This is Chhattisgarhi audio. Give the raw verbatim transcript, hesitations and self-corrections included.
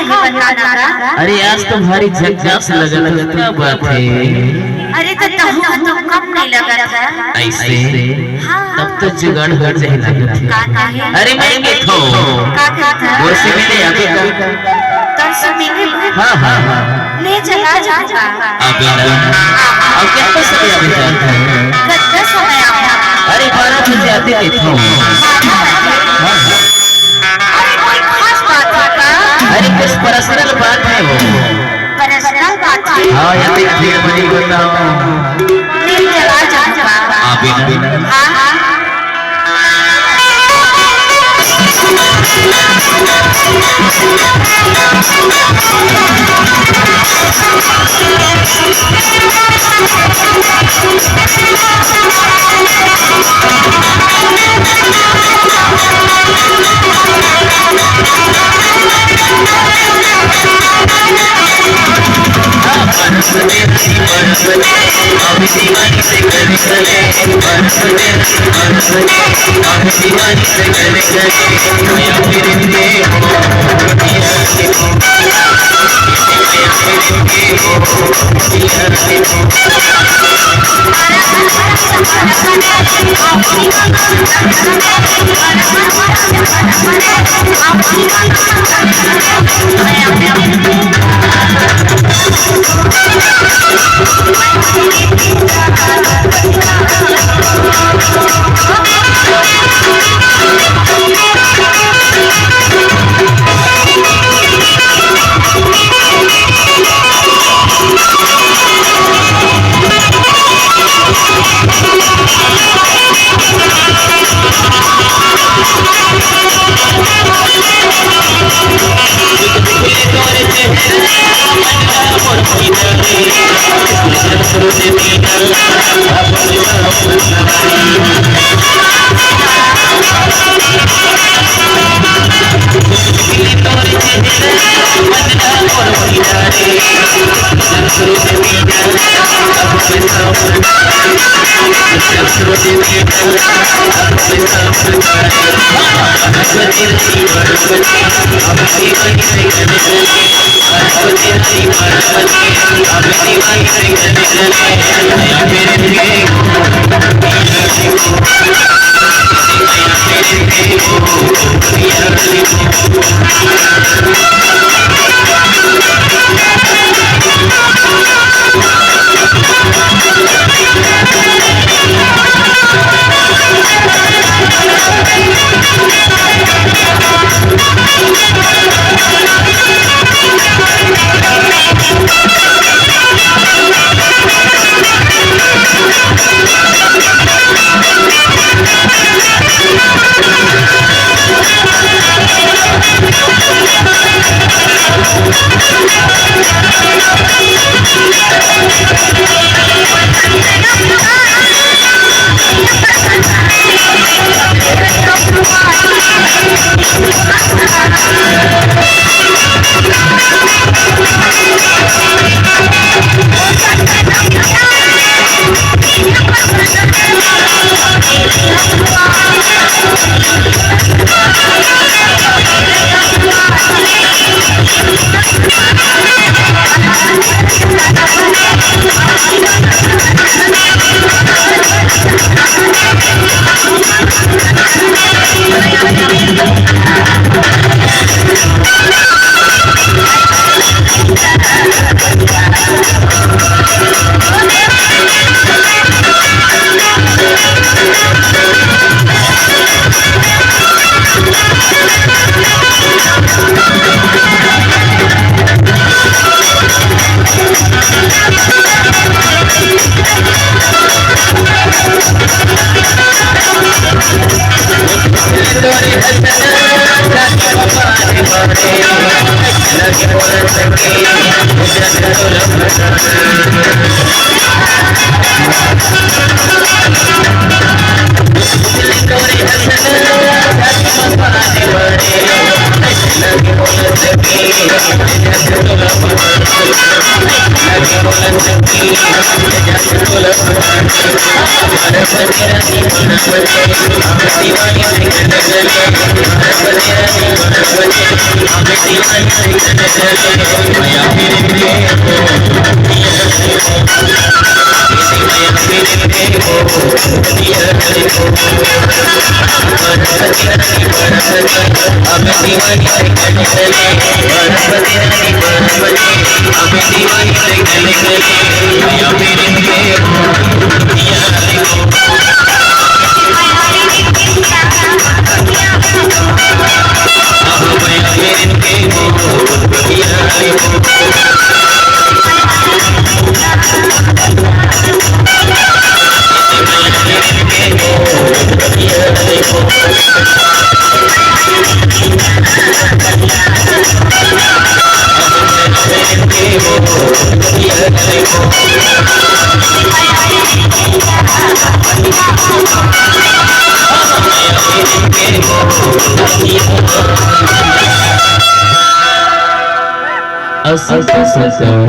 अरे, आज तो भारी झकास लगत हे, का बात हे? अरे, त तहूँ ह तो कम नइ लगत हे। अइसे? हाँ। तब तो जुगाड़ हो जाही लगत हे। का कहे? अरे, मैं देखो। का कहत हे? मोर से मिले आबे का? तोर से मिले? हाँ, हाँ, हाँ। ले चला जाबो। अबे ना। अब कितना समय अभी जात हे? कितना समय आबो? अरे, बारह बजे आबे देखो। बारह बजे? हाँ। अरे, कोई खास बात हे का? अरे, कुछ पर्सनल बात हे वो। पर्सनल बात हे? हाँ, ये देख, ये बड़ी बताओ। ले चला जाबो। अबे ना। हाँ, हाँ। असंतोष